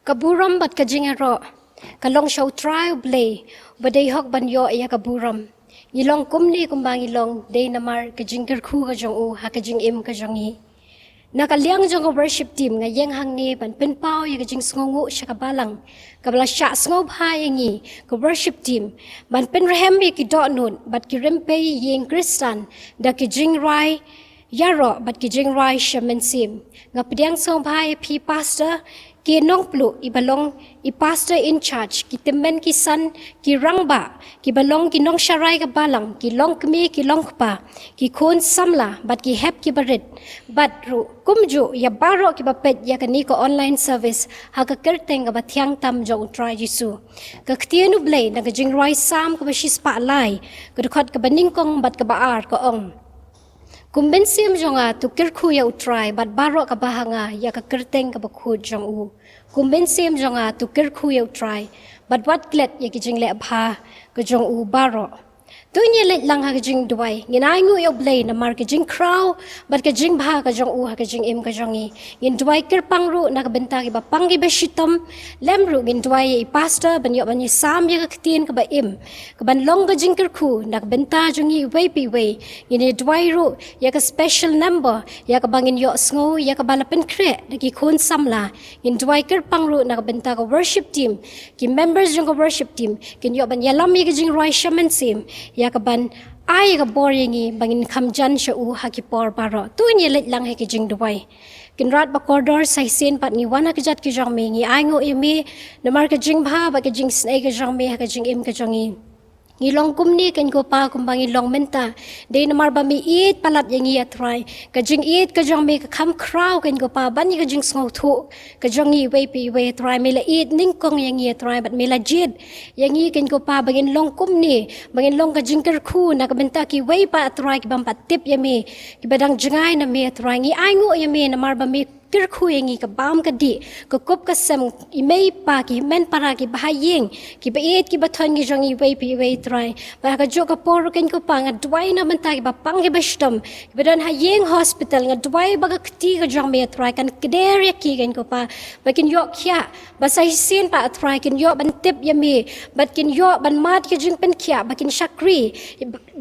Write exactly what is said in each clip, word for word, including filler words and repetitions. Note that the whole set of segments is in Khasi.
Ka burom bad ka jingïaroh ka long sha U Trai U Blei, ba dei hok ban ïoh ïa ka burom. Ngi long kumne kumba ngi long, dei namar ka jingkyrkhu ka jong u ha ka jingim ka jong ngi. Na ka liang jong ka worship team, nga ïeng hangne ban pynpaw ïa ka jingsngewnguh sha ka balang kaba la shah sngewbha ïa ngi, ka worship team, ban pynrhem ïa ki dohnud bad ki rympei ïing Khristan da ki jingrwai ïaroh bad ki jingrwai sha mynsiem. Nga pdiang sngewbha ïa phi Pastor K. Nongpluh, i ba long i Pastor in charge, ki tymmen ki san, ki rangbah, ki ba long ki nongsharai ka balang, ki longkmie ki longkpa, ki khun samla bad ki hep ki barit, bad ruh kumjuh ïa baroh ki ba peit ïa kane ka online service ha ka kyrteng kaba thiang tam jong U Trai Jisu. Ka ktien U Blei na ka jingrwai Salm kaba shispah lai, ka dkhot kaba nyngkong bad kaba ar, ka ong: Kum mynsiem jong nga to kyrkhu ïa U Trai, bad baroh kaba ha nga ïa ka kyrteng kaba khuid jong u. Kum mynsiem jong nga to kyrkhu ïa U Trai, bad wat klet ïa ki jingleh bha ka jong u baroh. To ngin ïa leit lang ha ka jingduwai. Ngin ainguh ïa U Blei namar ka jingkhraw bad ka jingbha ka jong u ha ka jingim ka jong ngi. Ngin duwai kyrpang ruh na ka bynta ki ba pang ki ba shitom. Lem ruh ngin duwai ïa i Pastor ban ïoh ban ïasam ïa ka ktien kaba im, kaban long ka jingkyrkhu na ka bynta jong ngi iwei pa iwei. Ngin ïa duwai ruh ïa ka special number ïa kaba ngin ïohsngew, ïa kaba la pynkhreh da ki khun samla. Ngin duwai kyrpang ruh na ka bynta ka worship team, ki members jong ka worship team, kin ïoh ban ïalam ïa ka jingrwai sha mynsiem ïa kaban ai ka bor ïa ngi ba ngin kham jan sha u ha ki por baroh. To ngin ïa leit lang ha ka jingduwai. Kynrad ba kordor, sa shisien pat ngi wan ha ka kjat ka jong me, ngi ainguh ïa me namar ka jingbha bad ka jingisynei ka jong me ha ka jingim ka jong ngi. Ngi long kumne, Kynrad ko Pa, kumba ngi long mynta, dei namar ba me ïeit palat ïa ngi, A Trai. Ka jingïeit ka jong me ka kham khraw, Kynrad ko Pa, ban ïa ka jingsngewthuh ka jong ngi iwei pa iwei, A Trai. Me la ïeit nyngkong ïa ngi, A Trai, bad me la jied ïa ngi, Kynrad ko Pa, ba ngin long kumne, ba ngin long ka jingkyrkhu na ka bynta kiwei pat, A Trai, ki bym pat tip ïa me, ki ba dang jngai na me, A Trai. Ngi ainguh ïa me namar ba me kyrkhu ïa ngi, ka bam ka dih, ka kup ka sem, i mei i pa, ki hynmen para, ki ba ha ïing, ki ba ïeit ki ba thoiñ ki jong ngi iwei pa iwei, A Trai. Bad ha kajuh ka por ruh, Kynrad ko Pa, nga duwai na ka bynta ki ba pang ki ba shitom, ki ba don ha ïing hospital, nga duwai ba ka kti ka jong me, A Trai, kan kder ïa ki, Kynrad ko Pa, ba kin ïoh khiah, ba sa shisien pat, A Trai, kin ïoh ban tip ïa me, bad kin ïoh ban mad ka jingpynkhiah, ba kin shakri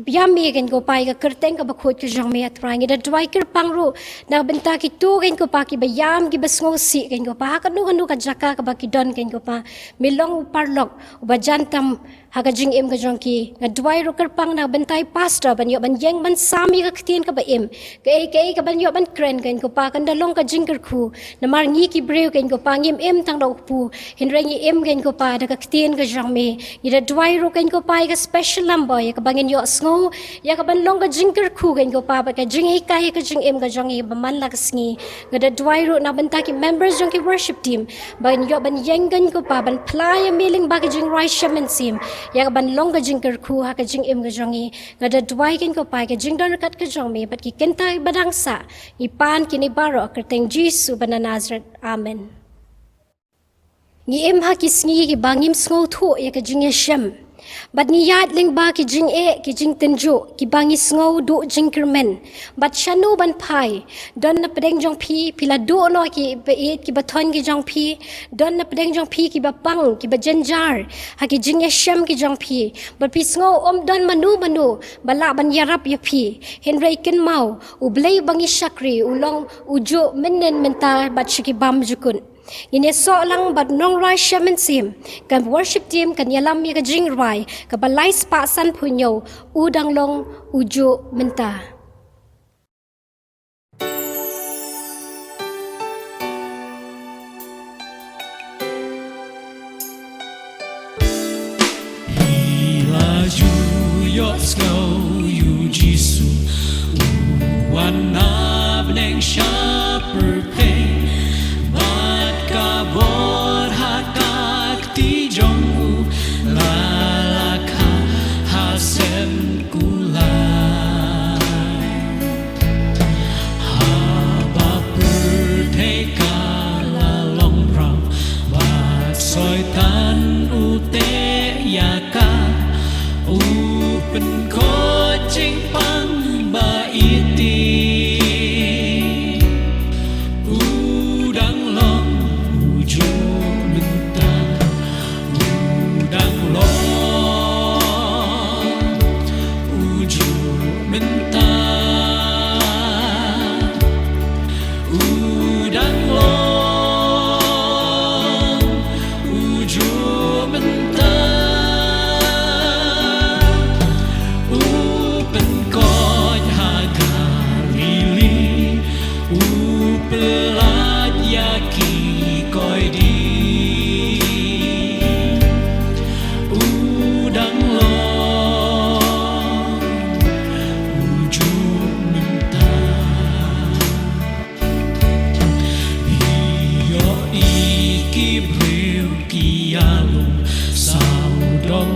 ïa me, Kynrad ko Pa, ïa ka kyrteng kaba khuid ka jong me, A Trai. Ngi da duwai kyrpang ruh na ka bynta kito, Kynrad ko Pa, ki ba ïam, ki ba sngewsih, Kynrad ko Pa, ha kano kano ka jaka kaba ki don, Kynrad ko Pa. Me long u paralok u ba jan tam ha ka jingim ka jong ki. Nga duwai ruh kyrpang na ka bynta i Pastor, ban ïoh ban ïeng ban sam ïa ka ktien kaba im. Kaei kaei kaban ïoh ban kren, Kynrad ko Pa, kan da long ka jingkyrkhu. Namar ngi ki briew, Kynrad ko Pa, ngim im tang da u kpu, hynrei ngi im, Kynrad ko Pa, da ka ktien ka jong me. Ngi da duwai ruh, Kynrad ko Pa, ïa ka special number ïa kaba ngin ïohsngew, ïa kaban long ka jingkyrkhu, Kynrad ko Pa, bad ka jinghikai ha ka jingim ka jong ngi ba man la ka sngi. Nga da duwai ruh na ka bynta ki members jong ki worship team, ban ïoh ban ïeng, Kynrad ko Pa, ban phla ïa me lyngba ka jingrwai sha mynsiem, ïa kaban long ka jingkyrkhu ha ka jingim ka jong ngi. Nga da duwai, Kynrad ko Pa, ïa ka jingdon ryngkat ka jong me bad ki kynta ba dang sah. Ngi pan kine baroh ha ka kyrteng Jisu ba na Nasareth. Amen. Ngi im ha ki sngi ki ba ngim sngewthuh ïa ka jingïashem, bad ngi ïaid lyngba ki jingeh, ki jingtynjuh, ki ba ngi sngew duh jingkyrmen. Bad shano ban phai? Don na pdeng jong phi, phi la duh noh ki ba ïeit, ki ba thoiñ ki jong phi? Don na pdeng jong phi ki ba pang, ki ba jynjar ha ki jingïashem ki jong phi, bad phi sngew ym don mano mano ba lah ban ïarap ïa phi? Hynrei kynmaw, U Blei ba ngi shakri u long ujuh mynhynnin, mynta bad sha ki bymjukut. Ngin ïasoh lang bad nongrwai sha mynsiem. Ka worship team kan ïalam ïa ka jingrwai kaba lai spah sanphew hynñiew, U Dang Long Ujuh Mynta. Phi la ju ïohsngew ïa u Jisu u wan na bneng sha pyrthei, bad ka bor ha ka kti jong u la lakha ha sem kulai. Haba pyrthei ka la long prang, bad Soitan u teh ïa ka, u pynkhuid jingpang ba iti. U dang long ujuh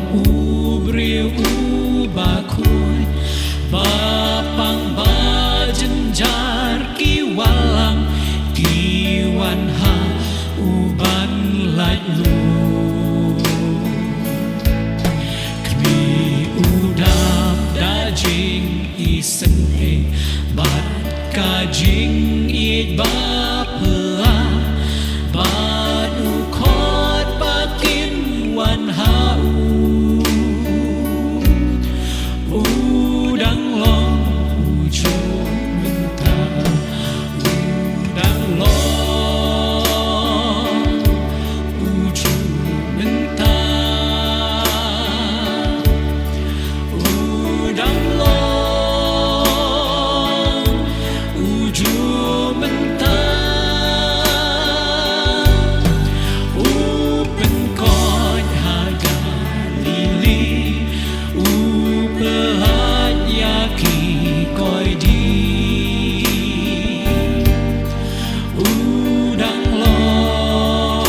U briew uba khuid, ba pang ba jynjar ki wallam, ki wan ha u ban laitluid. Khmih u dap da jingisynei bad ka jingïeit ba phylla, bad u khot ba kin wan ha u. U dang long, u juh mynta. U dang long, u juh mynta. U dang long, u juh mynta. U pynkoit ha Galili, u pynlait ïa ki koidi. U dang long,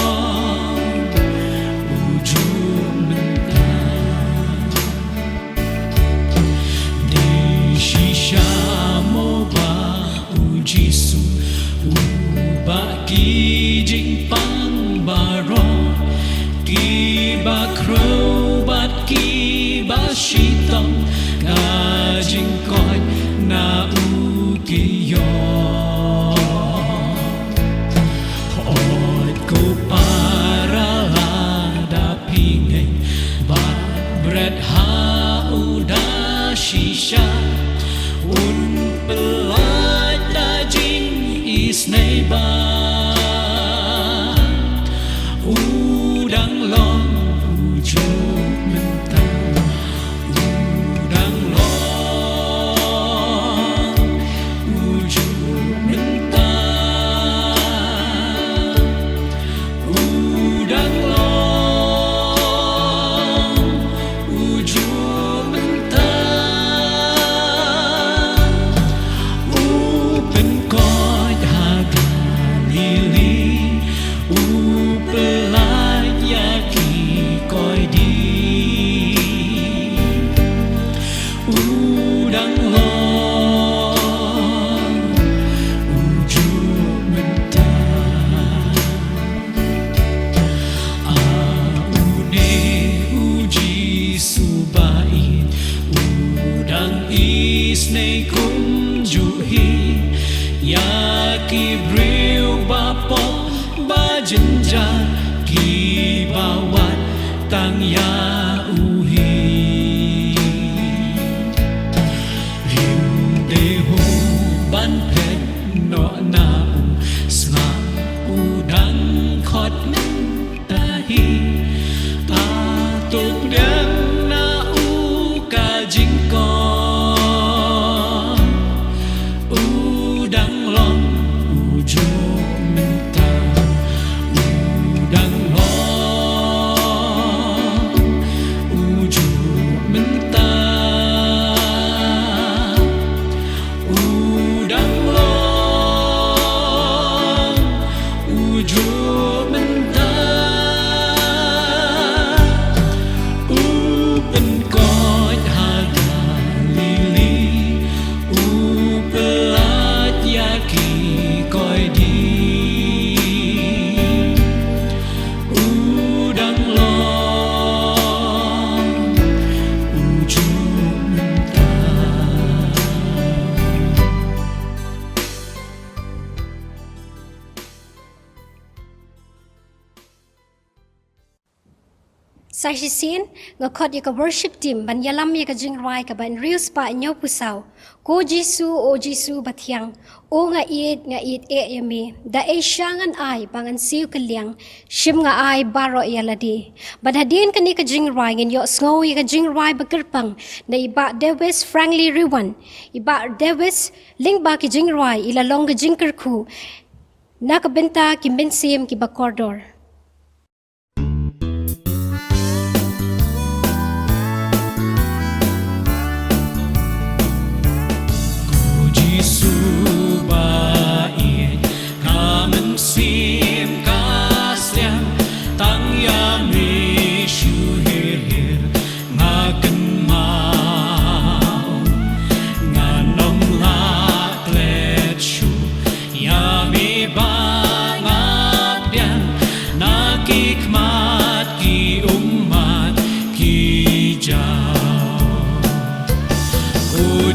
u juh mynta. Dei shisha mo ba u Jisu u bah ki jingpang baroh, kiba khrew bad kiba shitom, ka jingkoit na u ki ïoh. Hooid ko para, lada phi ngeit bad bret ha u da shisha, un pynlait da jingisynei ba. U dang long, u juh mynta. U dang long, u juh mynta. U dang long, u juh mynta. U pynkoit ha Galili, u pynlait ïa ki koidi. U dang long, u juh mynta. A une u Jisu ba ïeit, u dang isynei kumjuh hi ïa ki briew ba pop ba jynjar, kiba wad tang ïa u hi. Hynrei ho ban phet noh na u, sngap u dang khot mynta hi. Hato pdiang na u ka jingkhot? U dang long, u juh mynta. U dang long, u juh mynta. U dang long, u juh mynta. U pynkoit ha Galili, u pynlait ïa ki koidi. U dang long, u juh mynta. Sa shisien, nga khot ïa ka worship team ban ïalam ïa ka jingrwai kaba hynriew spah hynñiewphew saw. Ko Jisu, o Jisu bathiang, o nga ïeit, nga ïeit eh ïa me. Da ei sha ngan ai, ba ngan siew kylliang, shim nga ai baroh ïa lade. Bad hadien kane ka jingrwai ngin ïohsngew ïa ka jingrwai ba kyrpang na i Bah Dewis Frankly Riwan. I Bah Dewis, lyngba ki jingrwai i la long ka jingkyrkhu na ka bynta ki mynsiem kiba kordor. Ko Jisu ba ïeit, ka mynsiem ka sliang, tang ïa me shu her her.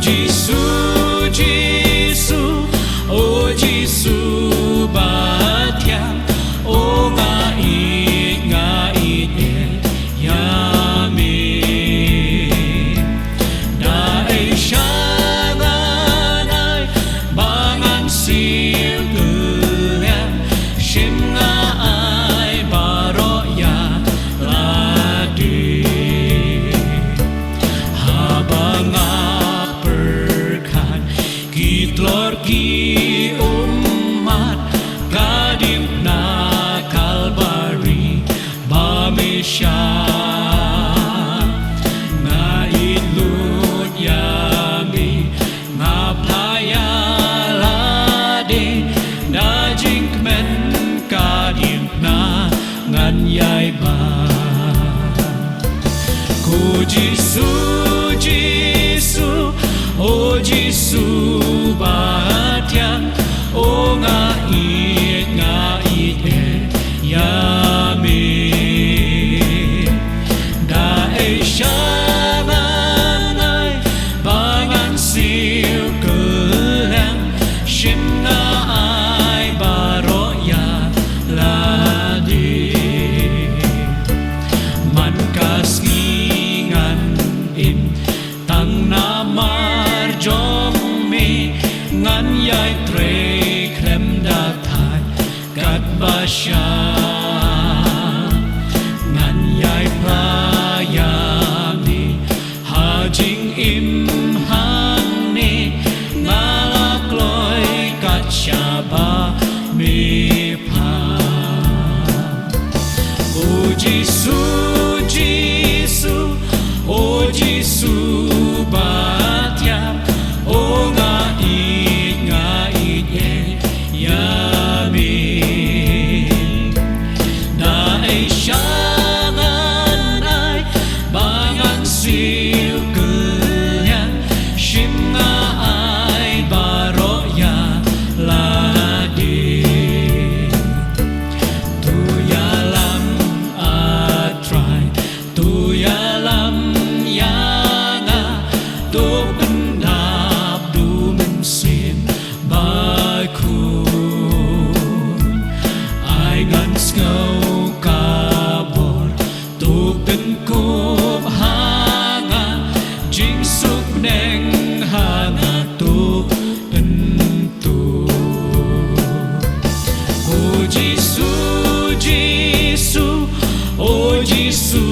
Jisu, Jisu, o Jisu bathiang, o nga ïeit, nga ïeit ïa me. Da ei sha nga nai ba ngan siew kylliang, shim nga ai baroh ïa lade. Haba nga pyrkhat ki tlot ki ummat, ka diengphna Kalbari ba me shah. Nga ïeit lut ïa me, nga phai ïa lade, da jingkmen ka diengphna ngan ïai bam. Ko Jisu, Jisu, o Jisu bathiang, o nga ïeit, nga ïeit ïa me. Da ei sha nga nai ba ngan siew kylliang, shim nga ai baroh ïa lade. Man ka sngi ngan im tang namar jong me, ngan ïai trei khlem da thait katba shah. Ngan ïai pra ïa me ha jingim hangne, nga la kloi kat shaba me phah. O Jisu, Jisu, o Jisu bathiang, o nga ïeit, nga ïeit ïa me. Da ei sha nga nai ba ngan siew kylliang, shim nga ai baroh ïa lade. To ïalam, A Trai, to ïalam ïa nga, to pyndap da u Mynsiem Bakhuid. Ai ngan sngew ka bor, to pynkup ha nga, jingsuk bneng ha nga to pynkup. O Jisu, Jisu, o Jisu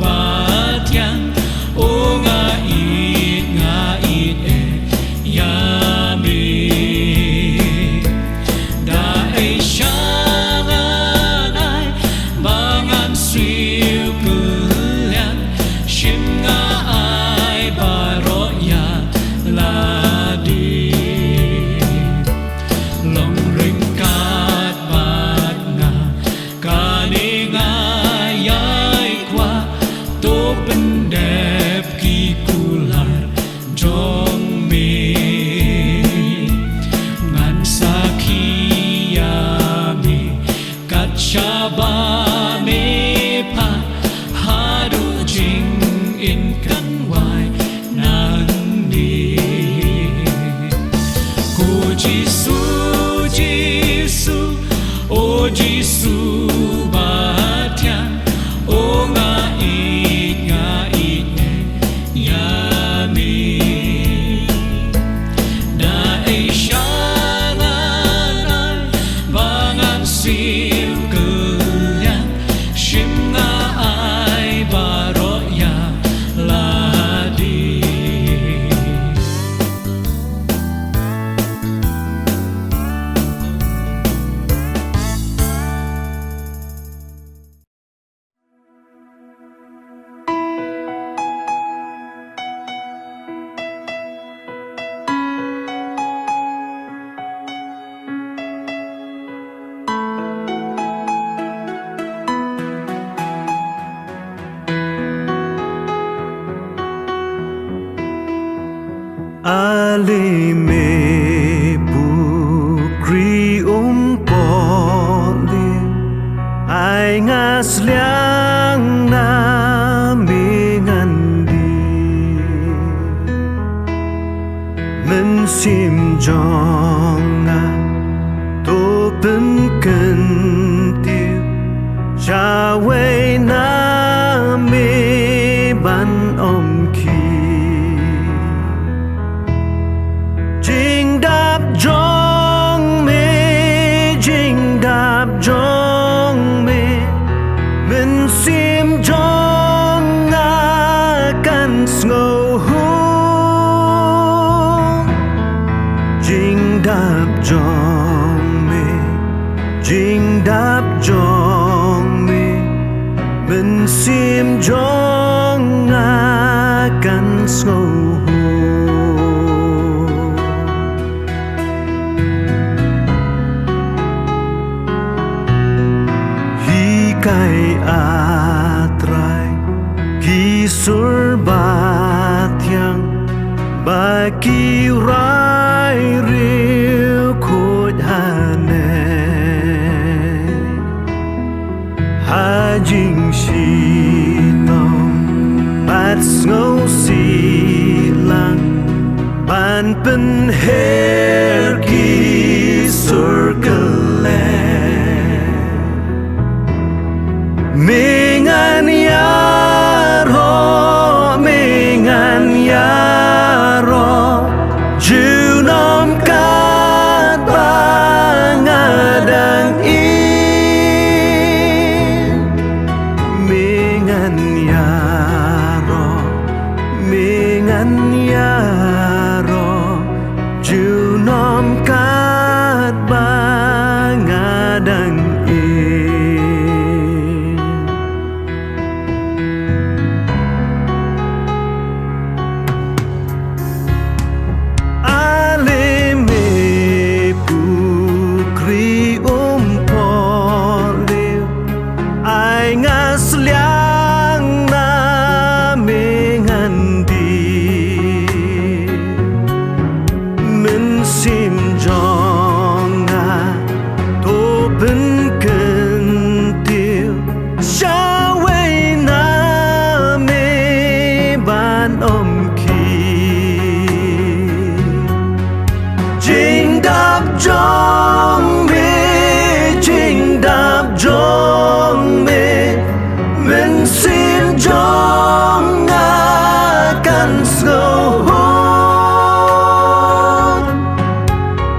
bathiang, o nga ïeit, nga ïeit ïa me. Da ei sha nga nai ba ngan siew kylliang, shim nga ai baroh ïa lade. Long ryngkat bad nga, kane nga ïai kwah, to pyndep ki kular jong me. Ngan sakhi ïa me kat shaba me phah, haduh jingim kan wai nangne. Ko Jisu, Jisu, o Jisu bathiang, o nga ïeit, nga ïeit ïa me. Da ei sha nga nai ba ngan siew kylliang, shim nga ai baroh ïa lade. Ale me pukri um pohliew, ai nga sliang na me ngan die. Sngewhun jingdap jong me, jingdap jong me, mynsiem jong nga kan sngewhun. Hikai, A Trai, ki sur bathiang ba ki rai riewkhuid haneng ha jingshitom bad sngewsih lang ban pynher ki sur kylleng. Me ngan ïaroh, me ngan ïaroh junom katba nga dang im. Me ngan ïaroh, me ngan ïaroh junom katba nga dang im. Ale me pukri um pohliew, ai nga sliang na me ngan die. Mynsiem jong nga to pynkyntiew shawei na me ban ym khih. Jingdap jong me, jingdap jong me, mynsiem jong nga kan sngewhun.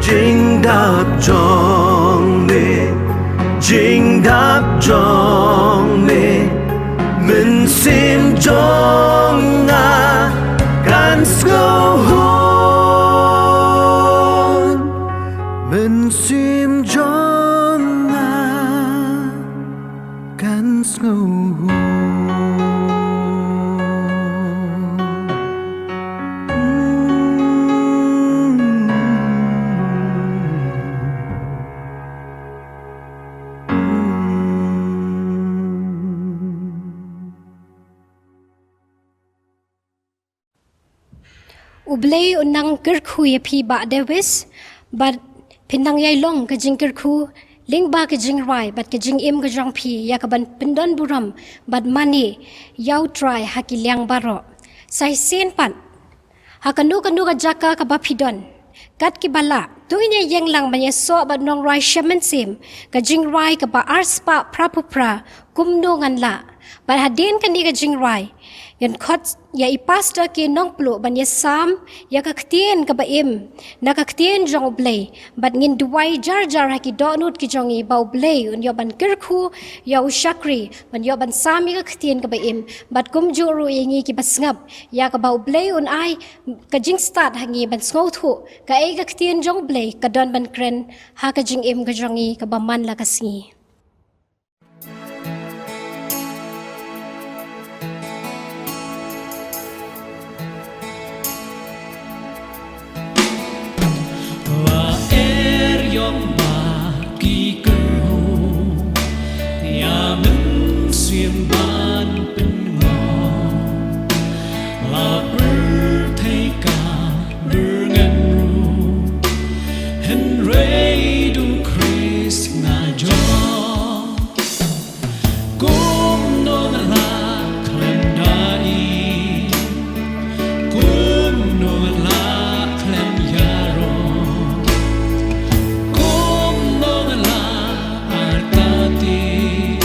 Jingdap jong me, jingdap jong me, mynsiem jong nga kan sngewhun. Mynsiem jong nga kan sngewhun. U Blei un nang kyrkhu ïa phi Bah Dewis, bad phin nang ïai long ka jingkyrkhu lyngba ka jingrwai bad ka jingim ka jong phi ïa ka ban pyndon burom bad mane ïa U Trai ha ki liang baroh. Sa shisien pat, ha kano kano ka jaka kaba phi don, kat kiba lah, to ngin ïeng lang ban ïasoh bad nongrwai sha mynsiem ka jingrwai kaba arspah phraphew phra, Kumno Ngan Lah. Bad hadien kane ka jingrwai, ngan khot ïa i Pastor K Nongpluh ban ïasam ïa ka ktien kaba im na ka ktien jong U Blei, bad ngin duwai jar jar ha ki dohnud ki jong ngi ba U Blei un ïoh ban kyrkhu ïa u shakri ban ïoh ban sam ïa ka ktien kaba im, bad kumjuh ruh ïa ngi kiba sngap, ïa kaba U Blei un ai ka jingstad ha ngi ban sngewthuh kaei ka ktien jong U Blei ka don ban kren ha ka jingim ka jong ngi kaba man la ka sngi. La er ïong ba ki kyrhuh ïa mynsiem ban pynngor. La pyrthei ka byrngan ruh, hynrei da U Khrist nga jop. Kumno ngan lah khlem da i, kumno ngan lah khlem ïaroh, kumno ngan lah artatien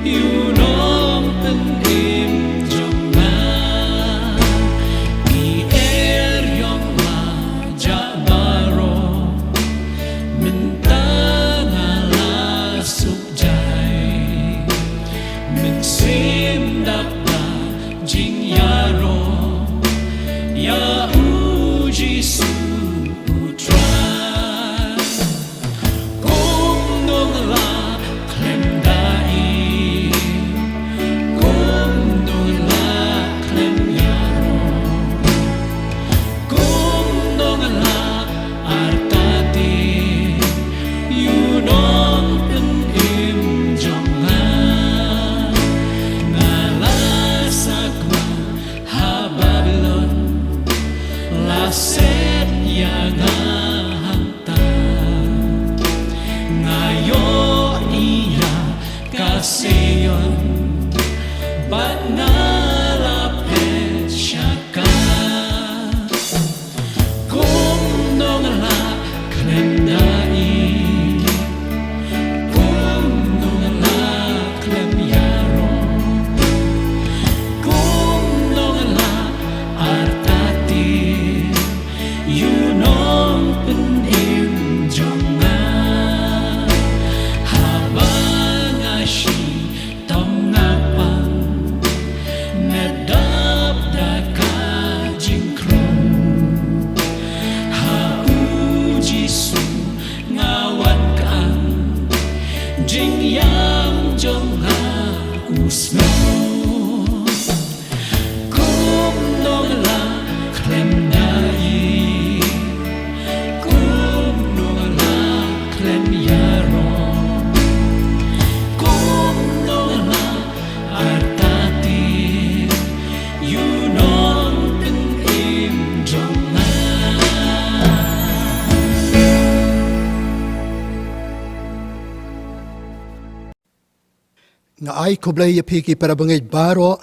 ïa u nongpynim jong nga. Ki er ïong la jah baroh, mynta nga la suk jai. Mynsiem dap da jingïaroh, Nga ai khublei ïa phi ki para bangeit baroh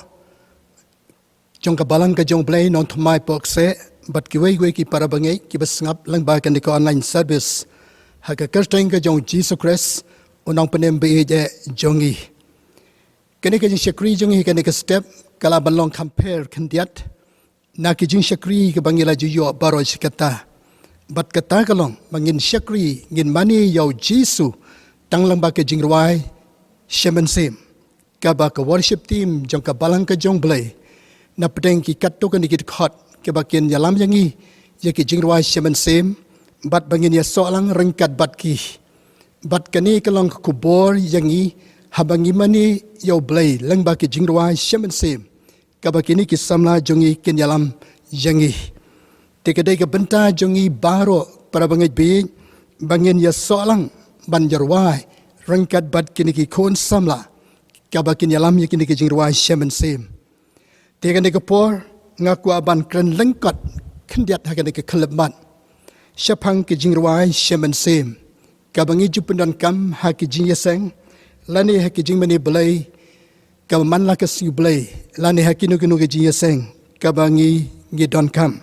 jong ka balang ka jong Blei Nongthymmai Pokse, bad kiwei kiwei ki para bangeit kiba sngap lyngba kane ka online service ha ka kyrteng ka jong Jisu Khrist, u nongpynim ba ïeit jong ngi. Kane ka jingshakri jong ngi kane ka step ka lah ban long kham pher khyndiat na ki jingshakri kiba ngi la ju ïoh baroh shi katta. Bad kata ka long ba ngin shakri, ngin mane ïa u Jisu tang lyngba ka jingrwai sha mynsiem, kaba ka worship team jong ka balang ka jong Blei na pdeng ki katto katne ki dkhot kiba kin ïalam ïa ngi ïa ki jingrwai sha mynsiem, bad ba ngin ïasoh lang ryngkat bad ki. Bad kane ka long ka khubor ïa ngi haba ngi mane ïa u Blei lyngba ki jingrwai sha mynsiem, kaba kine ki samla jong ngi kin ïalam ïa ngi. Te ka dei ka bynta jong ngi baroh para bangeit ba ïeit ba ngin ïasoh lang ban ïarwai ryngkat bad kine ki khun samla, kaba kin ïalam ïa kine ki jingrwai sha mynsiem. Te kane ka por nga kwah ban kren lyngkot khyndiat ha kane ka khyllipmat shaphang ki jingrwai sha mynsiem kaba ngi ju pyndonkam ha ki jingïaseng lane ha ki jingmane Blei kaba man la ka sngi Blei, lane ha kino kino ki jingïaseng kaba ngi, ngi donkam.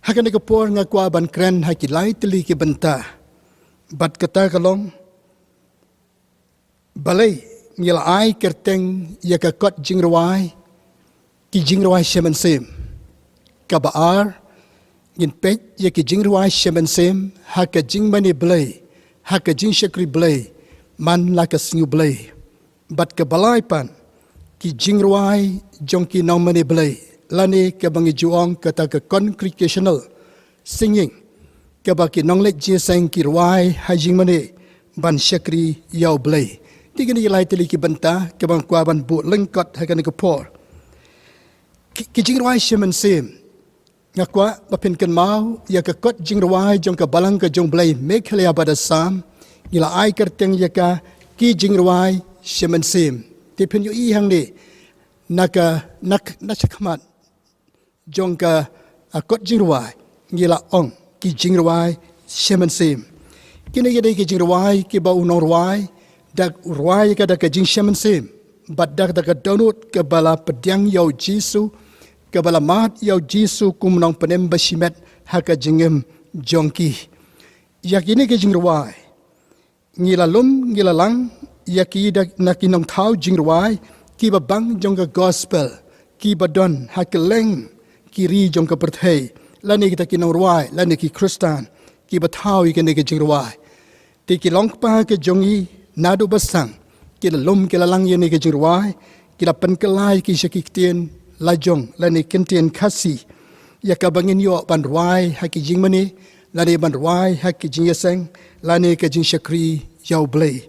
Ha kane ka por nga kwah ban kren ha ki lai tylli ki bynta. Bad kata ka long, balei ngi la ai kyrteng ïa ka kot jingrwai ki jingrwai sha mynsiem? Kaba ar, ngin peit ïa ki jingrwai sha mynsiem ha ka jingmane Blei, ha ka jingshakri Blei man la ka sngi Blei. Bad kaba lai pat, ki jingrwai jong ki nongmane Blei, lane kaba ngi ju ong kata ka congregational singing, kaba ki nongleit jingïaseng ki rwai ha jingmane ban shakri ïa u Blei. Te kine ki lai tylli ki bynta kaba nga kwah ban buh lyngkot ha kane ka por. Ki, ki jingrwai sha mynsiem, nga kwah ba phin kynmaw ïa ka kot jingrwai jong ka balang ka jong Blei Meghalaya bad Assam, ngi la ai kyrteng ïa ka ki jingrwai sha mynsiem. Te phin ïohi hangne na ka, na, na shakhmat jong ka, a, kot jingrwai ngi la ong ki jingrwai sha mynsiem. Kine ki dei ki jingrwai kiba u nongrwai da u rwai ka da ka jingsha mynsiem bad da ka dohnud kaba la pdiang ïa u Jisu, kaba la mad ïa u Jisu kum u nongpynim bashimet ha ka jingim jong ki. Ïa kine ki jingrwai ngi la lum, ngi la lang ïa ki da na ki nongthaw jingrwai kiba bang jong ka gospel, kiba don ha kylleng ki ri jong ka pyrthei, lane kita ki nongrwai, lane ki Khristan kiba thaw ïa kine ki jingrwai. Te ki longkpa ka jong ngi naduh ba sdang ki la lum, ki la lang ïa kine ki jingrwai, ki la pynkylla ïa ki sha ki ktien lajong lane ki ktien Khasi, ïa kaba ngin ïoh ban rwai ha ki jingmane, lane ban rwai ha ki jingïaseng, lane ka jingshakri ïa u Blei.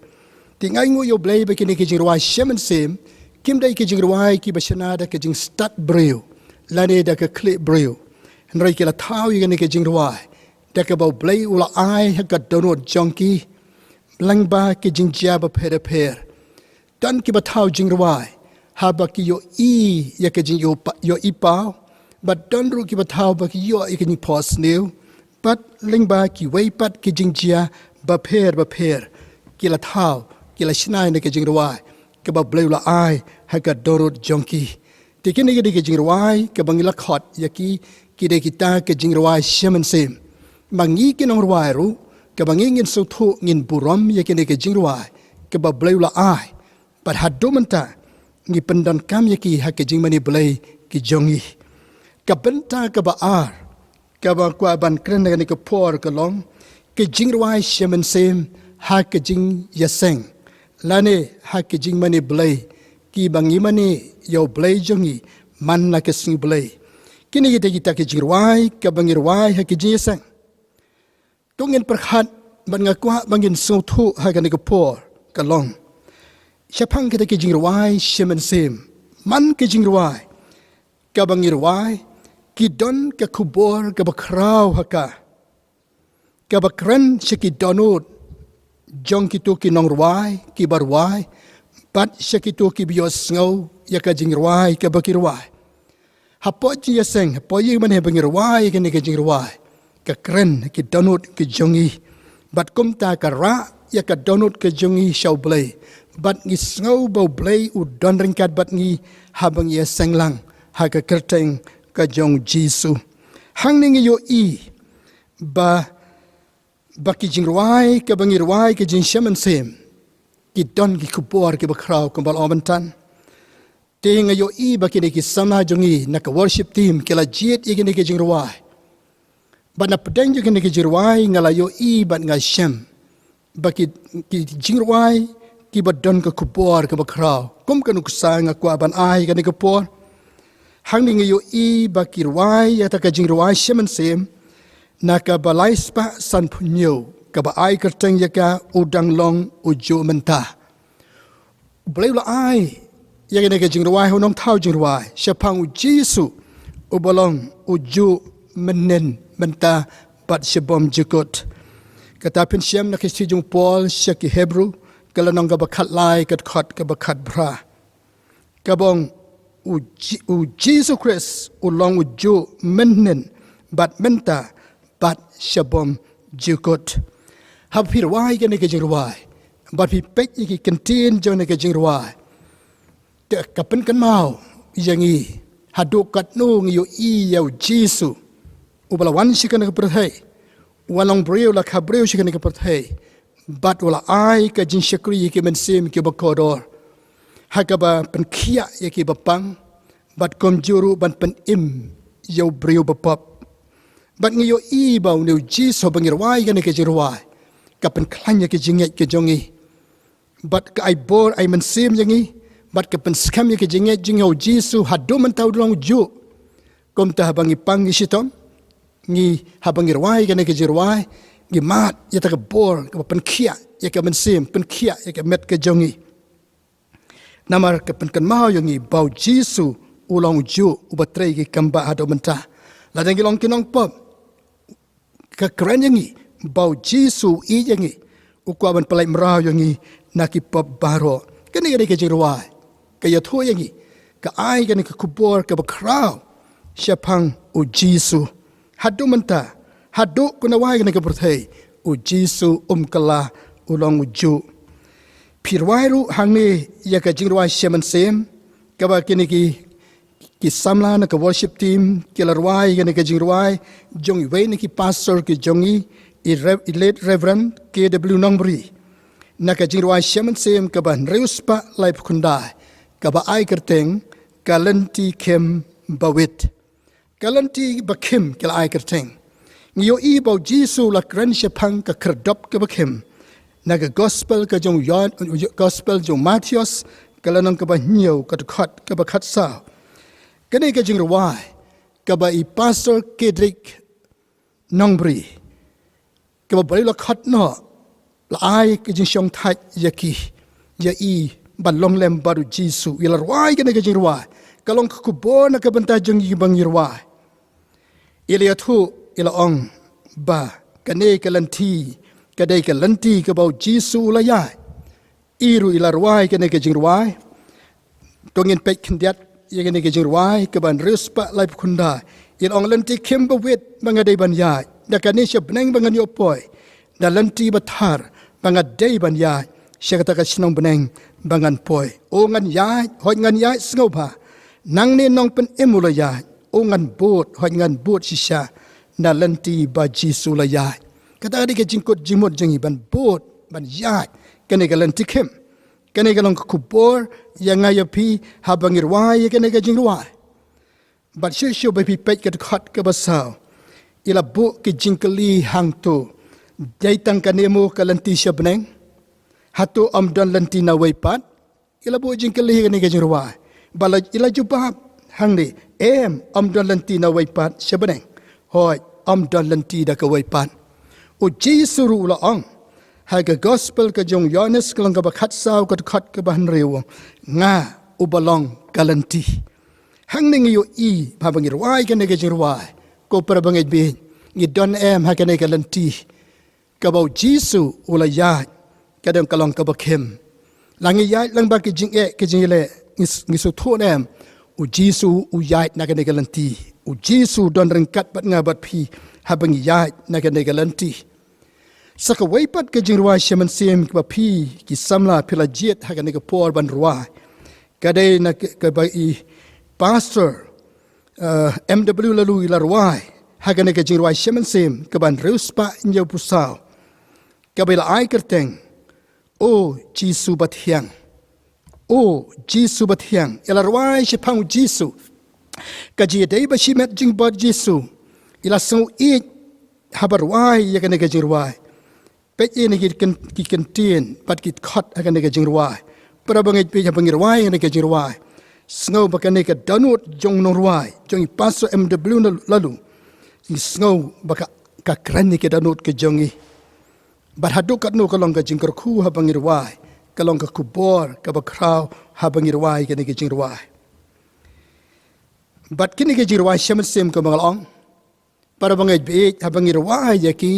Te nga ainguh ïa u Blei ba kine ki jingrwai sha mynsiem kim dei ki jingrwai kiba shna da ka jingstad briew lane da ka khlieh briew. Hynrei ki la thaw ïa kine ki jingrwai da kaba u Blei u la ai ha ka dohnud jong ki lyngba ki jingjia bapher bapher. Don kiba thaw jingrwai haba ki ïohi ïa ka jingïohi paw, bad don ruh kiba thaw ba ki ïoh ïa ka jingphohsniew, bad lyngba kiwei pat ki jingjia bapher bapher ki la thaw, ki la shna ïa ka jingrwai kaba u Blei u la ai ha ka dohnud jong ki. Te kine ki dei ki jingrwai kaba ngi la khot ïa ki, ki dei kita ki jingrwai sha mynsiem. Ma ngi ki nongrwai ruh, kaba ngi ngin sngewthuh, ngin burom ïa kine ki jingrwai kaba u Blei u la ai. Bad haduh mynta ngi pyndonkam ïa ki ha ki jingmane Blei ki jong ngi. Ka bynta kaba ar kaba kwah ban kren ha kane ka por ka long ki jingrwai sha mynsiem ha ki jingïaseng lane ha ki jingmane Blei kiba ngi mane ïa u Blei jong ngi man la ka sngi Blei. Kine kita kita ki jingrwai kaba ngi rwai ha ki jingïaseng. To ngin pyrkhat bad nga kwah ba ngin sngewthuh ha kane ka por ka long shaphang kita ki jingrwai sha mynsiem. Man ki jingrwai kaba ngi rwai ki don ka khubor kaba khraw ha ka, kaba kren sha ki dohnud jong kito ki nongrwai kiba rwai bad sha kito kiba ïohsngew ïa ka jingrwai kaba ki rwai. Hapoh jingïaseng, hapoh ïing mane ba ngi rwai ïa kine ki jingrwai, ka kren ki dohnud ki jong ngi, bad kumta ka rah ïa ka dohnud ka jong ngi sha u Blei Bad ngi sngew ba U Blei u don ryngkat bad ngi haba ngi ïaseng lang ha ka kyrteng ka jong U Jisu. Hangne ngi ïohi ba, ba ki jingrwai, kaba ngi rwai ka jingshem mynsiem, ki don ki khubor kiba khraw kumba la ong mynta. Te nga ïohi ba kine ki samla jong ngi na ka worship team ki la jied ïa kine ki jingrwai. Bad na pdeng jong kine ki jingrwai nga la ïohi bad nga shem ba ki, ki jingrwai kiba don ka khubor kaba khraw. Kum ka nuksa nga kwah ban ai kane ka por. Hangne ngi ïohi ba ki rwai ïa kata ka jingrwai shem mynsiem na kaba lai spah sanphew hynñiew, kaba ai kyrteng ïa ka U Dang Long Ujuh Mynta. U Blei u la ai ïa kane ka jingrwai ha u nongthaw jingrwai shaphang U Jisu uba long ujuh mynhynnin, mynta bad shabym jukut. Kata phin shem na ka shithi jong u Paul sha ki Hebru, ka lynnong kaba khatlai, ka dkhot kaba khatphra. Kaba ong, U Ji-, U Jisu Khrist u long ujuh mynhynnin, bad mynta, bad shabym jukut. Haba phi rwai kane ka jingrwai, bad phi peit ïa ki kyntien jong kane ka jingrwai, te ka pynkynmaw ïa ngi haduh katno ngi ïohi ïa U Jisu uba la wan sha kane ka pyrthei, u la long briew, la kha briew sha kane ka pyrthei, bad u la ai ka jingshakri ïa ki mynsiem kiba kordor, ha kaba pynkhiah ïa kiba pang, bad kumjuh ruh ban pynim ïa u briew bapop. Bad ngi ïohi ba une U Jisu, haba ngi rwai kane ka jingrwai, ka pynkhlaiñ ïa ka jingngeit ka jong ngi, bad ka ai bor ai mynsiem ïa ngi, bad ka pynskhem ïa ka jingngeit jong ngi ha U Jisu, haduh mynta u long ujuh. Kumta haba ngi pang ngi shitom, ngi, haba ngi rwai kane ka jingrwai, ngi mad ïa kata ka bor kaba pynkhiah ïa ka mynsiem, pynkhiah ïa ka met ka jong ngi. Namar ka pynkynmaw ïa ngi ba U Jisu u long ujuh uba trei ki kam bah haduh mynta. Lada ngi long ki nongpop, ka kren ïa ngi ba U Jisu u ïeit ïa ngi, u kwah ban pyllait mraw ïa ngi na ki pop baroh. Kane, kane ka jingrwai ka ïathuh ïa ngi, ka ai kane ka khubor kaba khraw shaphang U Jisu. Haduh mynta, haduh kumno wai kane ka pyrthei, U Jisu um kylla, u long ujuh. Phi rwai ruh hangne ïa ka jingrwai shem mynsiem kaba kine ki, ki samla na ka worship team ki la rwai, kane ka jingrwai jong iwei na ki pastor ki jong ngi, i Rev-, i Late Reverend K W Nongbri, na ka jingrwai shem mynsiem kaba hynriew spah laiphew khyndai, kaba ai kyrteng Ka Lynti Khim Bawit. Ka lynti ba khim ki la ai kyrteng. Ngi ïohi ba U Jisu u la kren shaphang ka khyrdop kaba khim na ka gospel ka jong u Ïoan, gospel jong u Mathaios, ka lynnong kaba hynñiew, ka dkhot kaba khatsaw. Kane ka jingrwai kaba i Pastor Kedrick Nongbri, kaba U Blei u la khot noh, la ai ka jingshongthait ïa ki, ïa i ban long lem bad U Jisu. I la rwai kane ka jingrwai, ka long ka khubor na ka bynta jong ngi ba ngi rwai. I la ïathuh, i la ong ba kane ka lynti ka dei ka lynti kaba U Jisu u la ïaid. I ruh i la rwai kane ka jingrwai. To ngin peit khyndiat ïa kane ka jingrwai kaba hynriew spah laiphew khyndai. I la ong, lynti khim bawit ba nga dei ban ïaid, da kane sha bneng ba ngan ïoh poi, da lynti ba thar ba nga dei ban ïaid, sha kata ka shnong bneng ba ngan poi. O ngan ïaid, hooid ngan ïaid sngewbha. Nangne Nongpynim u la ïaid, o ngan bud, hooid ngan bud shisha na lynti ba Jisu u la ïaid. Kata ka dei ka jingkut jingmut jong ngi ban bud, ban ïaid kane ka lynti khim. Kane ka long ka khubor ïa nga ïa phi haba ngi rwai ïa kane ka jingrwai. Bad shuh shuh ba phi peit ka dkhot kaba saw, i la buh ki jingkylli hangto, dei tang kane mo ka lynti sha bneng? Hato ym don lynti nawei pat? I la buh jingkylli ha kane ka jingrwai. Bad la, i la jubab hangne, em, ym don lynti nawei pat sha bneng. Hooid, ym don lynti da kawei pat. U Jisu ruh u la ong ha ka gospel ka jong u Ïoannis, ka lynnong kaba khatsaw, ka dkhot kaba hynriew, nga uba long ka lynti. Hangne ngi ïohi ba haba ngi rwai kane ka jingrwai, ko para bangeit, ngi don em ha kane ka lynti kaba U Jisu u la ïaid, ka dang ka long kaba khim? La ngi ïaid lyngba ki jingeh ki jingïaleh, ngi s-, ngi sngewthuh em, U Jisu u ïaid na kane ka lynti. U Jisu u don ryngkat bad nga bad phi haba ngi ïaid na kane ka lynti. Sa kawei pat ka jingrwai sha mynsiem kaba phi ki samla phi la jied ha kane ka por ban rwai, ka dei na ka, kaba i Pastor uh, M W Laloo i la rwai ha kane ka jingrwai sha mynsiem kaban riewspah hynñiewphew saw, kaba i la ai kyrteng O Jisu Bathiang. O Jisu Bathiang, i la rwai shaphang U Jisu. Ka jingïadei ba shimet jong i bad U Jisu, i la sngew ïeit haba rwai ïa kane ka jingrwai. Peit ïa kine ki kyn-, ki kyntien bad ki dkhot ha kane ka jingrwai. Para bangeit, peit haba ngi rwai ïa kane ka jingrwai, sngew ba kane ka dohnud jong u nongrwai, jong i Pastor M W Laloo, ngi sngew ba ka, ka kren ïa ka dohnud ka jong i. Bad haduh katno ka long ka jingkyrkhu haba ngi rwai, ka long ka khubor kaba khraw haba ngi rwai kane ka jingrwai. Bad kine ki jingrwai sha mynsiem, kumba nga la ong, para bangeit, bad haba ngi rwai ïa ki,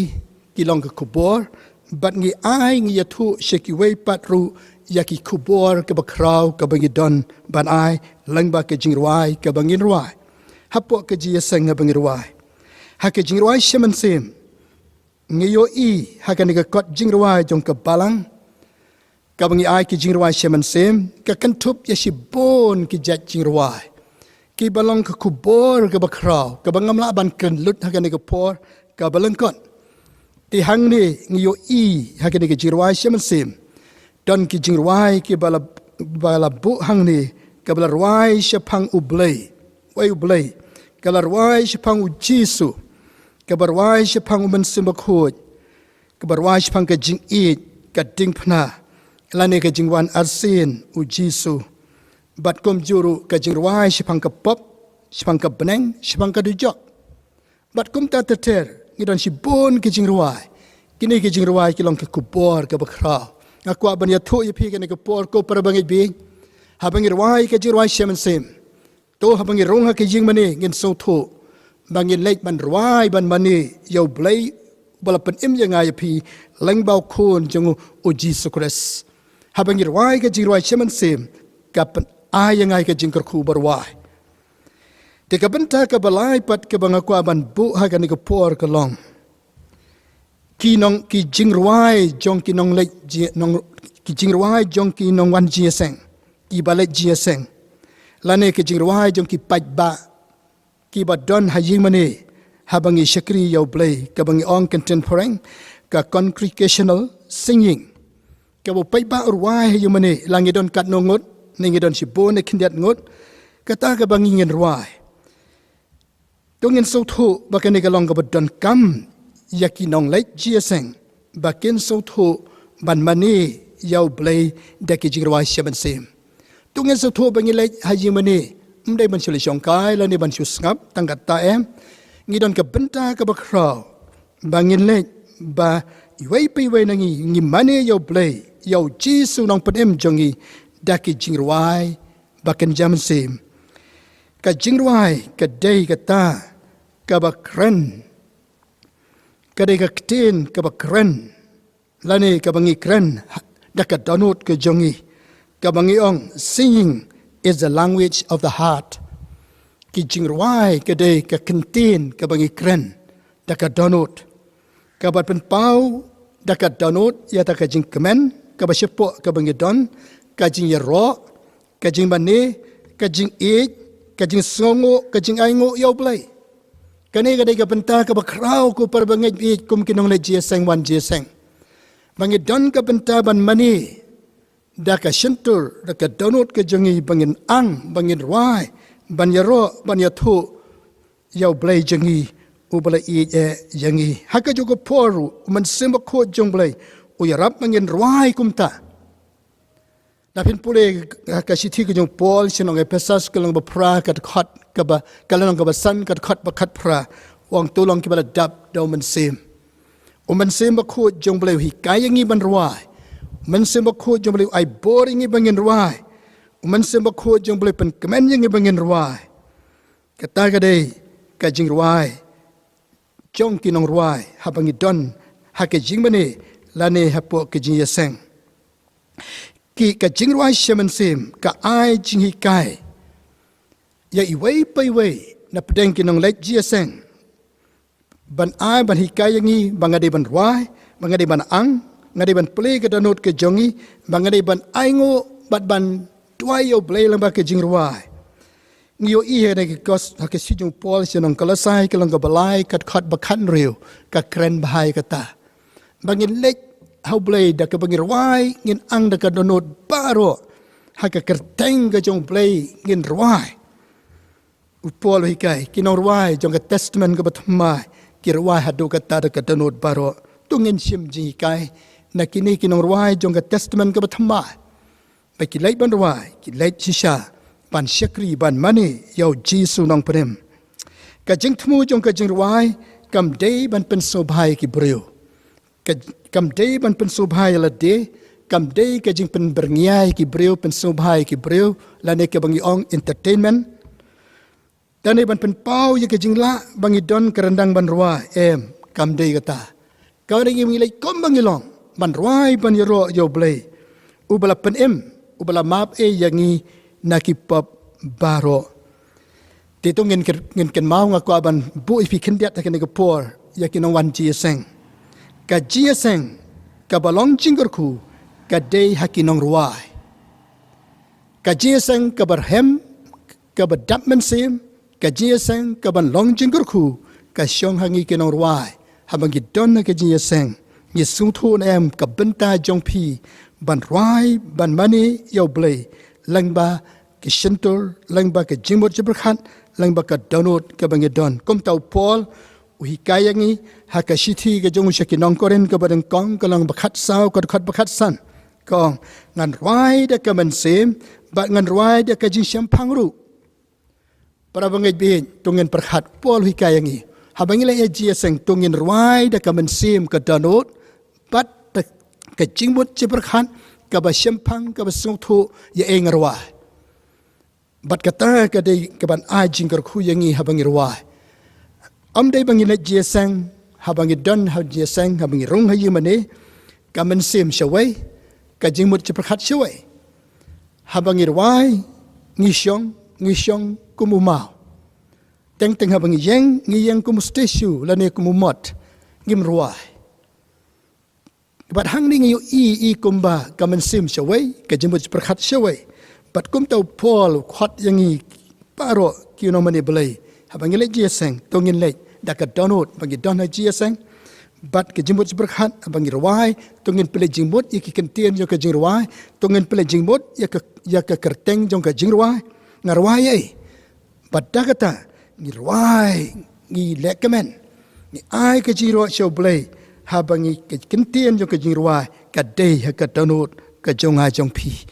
ki long ka khubor, bad ngi ai, ngi ïathuh sha kiwei pat ruh ïa ki khubor kaba khraw kaba ngi don ban ai lyngba ka jingrwai kaba ngin rwai hapoh ka jingïaseng haba ngi rwai. Ha ka jingrwai sha mynsiem, ngi ïohi ha kane ka kot jingrwai jong ka Balang, kaba ngi ai ki jingrwai sha mynsiem, ka kynthup ïa shibun ki jait jingrwai kiba long ka khubor kaba khraw kaba ngam lah ban kren lut ha kane ka por kaba lyngkot. Te hangne ngi ïohi ha kane ka jingrwai sha mynsiem, don ki jingrwai kiba la, ba la buh hangne, kaba la rwai shaphang U Blei, wei U Blei, ka la rwai shaphang U Jisu, kaba rwai shaphang U Mynsiem Bakhuid, kaba rwai shaphang ka jingïeit, ka diengphna, lane ka jingwan arsien U Jisu. Bad kumjuh ruh ka jingrwai shaphang ka pop, shaphang ka bneng, shaphang ka dujok. Bad kumta ter ter, ngi don shibun ki jingrwai. Kine ki jingrwai ki long ki khubor kaba khraw. Nga kwah ban ïathuh ïa phi kane ka por, ko para bangeit, bad haba ngi rwai ka jingrwai sha mynsiem, to haba ngi rung ha ka ïingmane, ngin sngewthuh ba ngin leit ban rwai ban mane ïa U Blei, ba la pynim ïa nga ïa phi lyngba U Khun jong u, U Jisu Khrist. Haba ngi rwai ka jingrwai sha mynsiem, ka pyn-, ai ïa nga ïa ka jingkyrkhu ba rwai. Te ka bynta kaba lai pat kaba nga kwah ban buh ha kane ka por ka long, ki nong, ki jingrwai jong ki nongleit ji-, nong, ki jingrwai jong ki nongwan jingïaseng, kiba leit jingïaseng, lane ki jingrwai jong ki paidbah kiba don ha ïingmane, haba ngi shakri ïa U Blei, kaba ngi ong kyntien phareng ka congregational singing. Kaba u paidbah u rwai ha ïingmane, la ngi don katno ngut, ne ngi don shibun ne khyndiat ngut, kata kaba ngi, ngin rwai. To ngin sngewthuh ba kane ka long kaba donkam ïa ki nongleit jingïaseng, ba kin sngewthuh ban mane ïa U Blei da ki jingrwai sha mynsiem. To ngin sngewthuh ba ngi leit ha ïingmane, ym dei ban shu leit shongkai lane ban shu sngap, tang katta em. Ngi don ka bynta kaba khraw ba ngin leit, ba iwei pa iwei na ngi, ngi mane ïa U Blei, ïa U Jisu Nongpynim jong ngi, da ki jingrwai ba kynja mynsiem. Ka jingrwai ka dei kata kaba kren, ka dei ka ktien kaba kren, lane kaba ngi kren da ka dohnud ka jong ngi, kaba ngi ong, "Singing is the language of the heart." Ki jingrwai ka dei ka ktien kaba ngi kren da ka dohnud, kaba pynpaw da ka dohnud ïa kata ka jingkmen kaba shapoh kaba ngi don, ka jingïaroh, ka jingmane, ka jingïeit, ka jingsngewnguh, ka jingainguh ïa U Blei. Kane ka dei ka bynta kaba khraw, ko para bangeit, bad kum ki nongleit jingïaseng wan jingïaseng, ba ngi don ka bynta ban mane da ka shyntur, da ka dohnud ka jong ngi, ba ngin ang, ba ngin rwai, ban ïaroh, ban ïathuh ïa U Blei jong ngi, uba la ïeit eh ïa ngi. Ha kajuh ka por ruh, U Mynsiem Bakhuid jong U Blei u ïarap ba ngin rwai kumta. Lada phin pule ka shithi ka jong u Paul sha ki nong Ephesus, ka lynnong ba phra, ka dkhot kaba, ka lynnong kaba san, ka dkhot ba khatphra, u ong, "To long kiba la dap da U Mynsiem." U Mynsiem Bakhuid jong U Blei u hikai ïa ngi ban rwai. U Mynsiem Bakhuid jong U Blei u ai bor ïa ngi ba ngin rwai. U Mynsiem Bakhuid jong U Blei u pynkmen ïa ngi ba ngin rwai. Kata ka dei ka jingrwai jong ki nongrwai haba ngi don ha ka jingmane lane hapoh ka jingïaseng. Ki, ka jingrwai sha mynsiem ka ai jinghikai ïa iwei pa iwei na pdeng ki nongleit jingïaseng, ban ai, ban hikai ïa ngi ba nga dei ban rwai, Ba nga dei ban ang, nga dei ban plie ka dohnud ka jong ngi, ba nga dei ban ainguh bad ban duwai ïa U Blei lyngba ka jingrwai. Ngi ïohi ha kane ka kos, ha ka shithi jong u Paul sha ki nong Kolosai, ka lynnong kaba lai, ka dkhot ba khathynriew, ka kren bha ïa kata. Ba ngin leit ha U Blei da kaba ngi rwai, ngin ang da ka dohnud baroh, ha ka kyrteng ka jong U Blei ngin rwai. U Paul u hikai, ki nongrwai jong ka Testament kaba Thymmai ki rwai haduh katta da ka dohnud baroh. To ngin shim jinghikai na kine ki nongrwai jong ka Testament kaba Thymmai. Ba ki leit ban rwai, ki leit shisha ban shakri, ban mane ïa U Jisu Nongpynim. Ka jingthmu jong ka jingrwai kam dei ban pynsngewbha ïa ki briew. Ka, kam dei ban pynsngewbha ïa lade, kam dei ka jingpynbyrngia ïa ki briew, pynsngewbha ïa ki briew, lane kaba ngi ong entertainment. Lane ban pynpaw ïa ka jinglah ba ngi don ka ryndang ban rwai, em, kam dei kata. Ka dei ngi leit kum ba ngi long ban rwai, ban ïaroh ïa U Blei, uba la pynim, uba la map ei ïa ngi na ki pop baroh. Te to ngin kyr-, ngin kynmaw, nga kwah ban buh ïa phi khyndiat ha kane ka por ïa ki nongwan jingïaseng. Ka jingïaseng kaba long jingkyrkhu ka dei ha ki nongrwai. Ka jingïaseng kaba rhem, kaba dap mynsiem, ka jingïaseng kaban long jingkyrkhu ka shong ha ngi ki nongrwai. Haba ngi don ha ka jingïaseng, ngi sngewthuh ne em ka bynta jong phi ban rwai, ban mane ïa U Blei lyngba ki shyntur, lyngba ka jingmut jingpyrkhat, lyngba ka dohnud kaba ngi don. Kumta u Paul u hikai ïa ngi ha ka shithi ka jong u sha ki nong Korinth kaba nyngkong, ka lynnong ba khatsaw, ka dkhot ba khatsan, ka ong, ngan rwai da ka mynsiem bad ngan rwai da ka jingshemphang ruh. Para bangeit, to ngin pyrkhat, Paul u hikai ïa ngi, haba ngi leit ïa jingïaseng to ngin rwai da ka mynsiem, ka dohnud, bad da ka jingmut jingpyrkhat kaba shemphang, kaba sngewthuh ïa ei nga rwai. Bad kata ka dei kaban ai jingkyrkhu ïa ngi haba ngi rwai. Ym dei ba ngi leit jingïaseng, haba ngi don ha jingïaseng, haba ngi rung ha ïingmane, ka mynsiem shawei, ka jingmut jingpyrkhat shawei. Haba ngi rwai, ngi shong, ngi shong kum u maw. Teng teng haba ngi ïeng, ngi ïeng kum u statue lane kum u mot, ngim rwai. Bad hangne ngi ïohi kumba ka mynsiem shawei, ka jingmut jingpyrkhat shawei. Bad kumta u Paul u khot ïa ngi baroh ki nongmane Blei, haba ngi leit jingïaseng to ngin leit da ka dohnud ba ngi don ha jingïaseng. Bad ka jingmut jingpyrkhat, haba ngi rwai to ngin pynleit jingmut ïa ki ktien jong ka jingrwai, to ngin pynleit jingmut ïa ka, ïa ka kyrteng jong ka jingrwai. Nga rwai ïa ei? Bad da kata ngi rwai, ngi leh kmen, ngi ai ka jingïaroh sha U Blei, haba ngi, ka ktien jong ka jingrwai ka dei ha ka dohnud ka jong nga jong phi.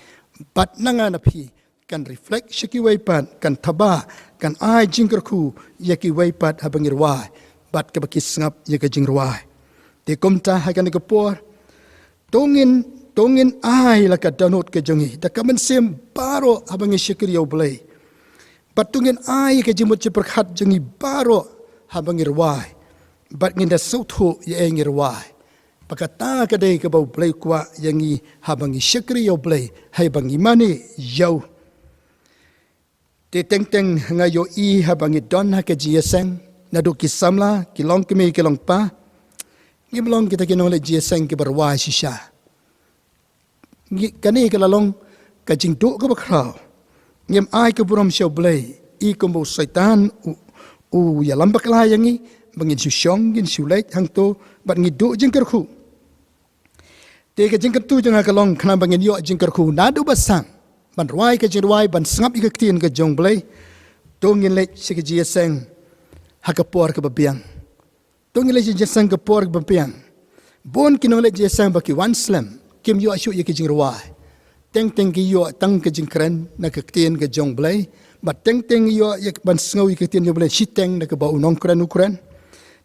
Bad na nga na phi kan reflect sha kiwei pat, kan thaba, kan ai jingkyrkhu ïa kiwei pat haba ngi rwai bad kaba ki sngap ïa ka jingrwai. Te kumta ha kane ka por, to ngin, to ngin ai la ka dohnud ka jong ngi da ka mynsiem baroh haba ngi shakri ïa U Blei. Bad to ngin ai ka jingmut jingpyrkhat jong ngi baroh haba ngi rwai. Bad ngin da sngewthuh ïa ei ngi rwai. Ba kata ka dei kaba U Blei u kwah ïa ngi haba ngi shakri ïa U Blei, haba ngi mane ïa u. Te teng teng nga ïohi haba ngi don ha ka jingïaseng, naduh ki samla, ki longkmie ki longpa, ngim long kita ki nongleit jingïaseng kiba rwai shisha. Ngi, kane ka la long ka jingduh kaba khraw. Ngim ai ka burom sha U Blei, i kumba u Soitan u, u ïalam bakla ïa ngi ba ngin shu shong, ngin shu leit hangto bad ngi duh jingkyrkhu. Te ka jingkyntu jong nga ka long, khnang ba ngin ïoh jingkyrkhu naduh ba sdang ban rwai ka jingrwai, ban sngap ïa ka ktien ka jong U Blei, to ngin leit sha ka jingïaseng ha ka por kaba biang. To ngin leit sha ka jingïaseng ka por kaba biang. Bun ki nongleit jingïaseng ba ki wan slem, kim ïoh shuh ïa ka jingrwai. Teng teng ki ïoh tang ka jingkren na ka ktien ka jong U Blei, bad teng teng ïoh ïa ban sngew ïa ka ktien jong U Blei shiteng na kaba u nongkren u kren.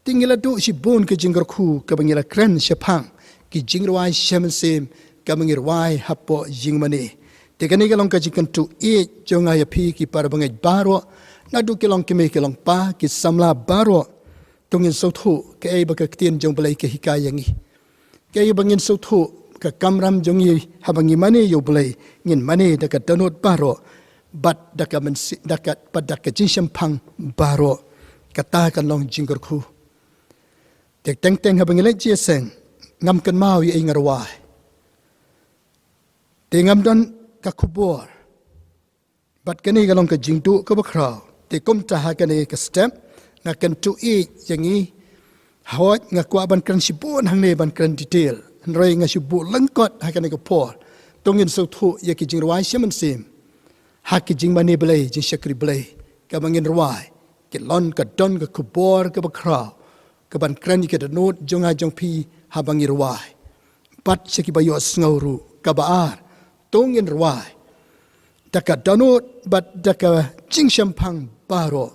Te ngi la duh shibun ka jingkyrkhu kaba ngi la kren shaphang ki jingrwai sha mynsiem kaba ngi rwai hapoh ïingmane. Te kane ka long ka jingkyntu ïeit jong nga ïa phi ki para bangeit baroh, naduh ki longkmie ki longpa, ki samla baroh. To ngin sngewthuh kaei ba ka ktien jong U Blei ka hikai ïa ngi. Kaei ba ngin sngewthuh, ka kamram jong ngi haba ngi mane ïa U Blei, ngin mane da ka dohnud baroh, bad da ka mynsi-, da ka, bad da ka jingshemphang baroh. Kata kan long jingkyrkhu. Te teng teng haba ngi leit jingïaseng, ngam kynmaw ïa ei nga rwai. Te ngam don ka khubor. Bad kane ka long ka jingduh kaba khraw. Te kumta ha kane ka step nga kyntu ïa ngi. Hooid nga kwah ban kren shibun hangne ban kren detail. Hynrei nga shu buh lyngkot ha kane ka por. To ngin sngewthuh ïa ki jingrwai sha mynsiem. Ha ki jingmane Blei, jingshakri Blei. Kaba ngin rwai. Ki long ka don ka khubor kaba khraw. Kaban kren ïa ka dohnud jong nga jong phi haba ngi rwai. Bad sha kiba ïohsngew ruh kaba ar. To ngin rwai. Da ka dohnud bad da ka jingshemphang baroh.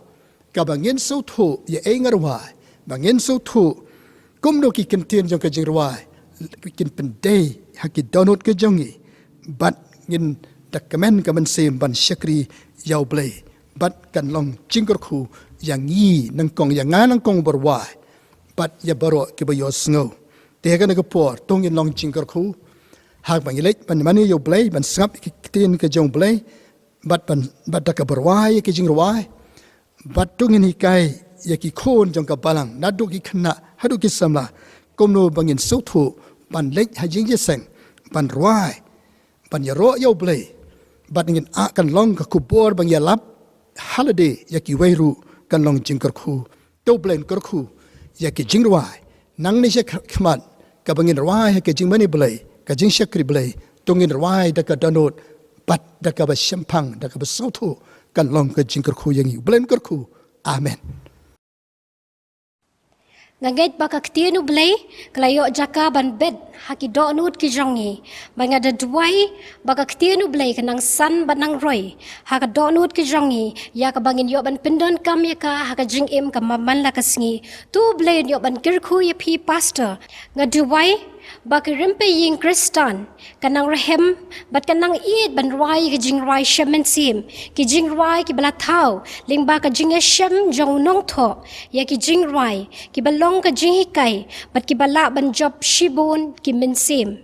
Kaba ngin sngewthuh ïa ei nga rwai. Ba ngin sngewthuh kumno ki kyntien jong ka jingrwai. Kin pyndei ha ki dohnud ka jong ngi. Bad ngin da kmen ka mynsiem ban shakri ïa u Blei. Bad kan long jingkyrkhu ïa ngi nyngkong ïa nga nyngkong ba rwai. Bad ïa baroh kiba ïohsngew. Te ha kane ka por, to ngin long jingkyrkhu. Haba ngi leit, ban mane ïa u Blei, ban sngap ïa ki ktien ka jong u Blei. Bad ban, bad da kaba rwai ïa ki jingrwai. Bad to ngin hikai ïa ki khun jong ka balang. Naduh ki khynnah, haduh ki samla. Kumno ba ngin sngewthuh, ban leit ha jingjia seng. Ban rwai. Ban ïaroh ïa u Blei. Bad ngin ah kan long ka khubor ba ngi ïalap. Ha lade ïa kiwei ruh kan long jingkyrkhu. To Blei un kyrkhu ïa ki jingrwai. Nangne sha khmat kaba ngin rwai ha ka jingmane Blei, ka jingshakri Blei. To ngin rwai da ka dohnud bad da kaba shemphang, da kaba sngewthuh kan long ka jingkyrkhu ïa ngi. Blei un kyrkhu. Amen. Nga ngeit ba ka ktien u Blei ka la ïoh jaka ban bet ha ki dohnud ki jong ngi. Ba nga da duwai ba ka ktien u Blei ka nang san bad nang roi ha ka dohnud ki jong ngi, ïa kaba ngin ïoh ban pyndonkam ïa ka ha ka jingim ka man la ka sngi. To u Blei un ïoh ban kyrkhu ïa phi pastor. Nga duwai ba ki rympei ïing Khristan ka nang rhem bad ka nang ïeit ban rwai ki jingrwai sha mynsiem, ki jingrwai kiba la thaw lyngba ka jingïashem jong u nongthoh ïa ki jingrwai kiba long ka jinghikai bad kiba lah ban jop shibun ki mynsiem.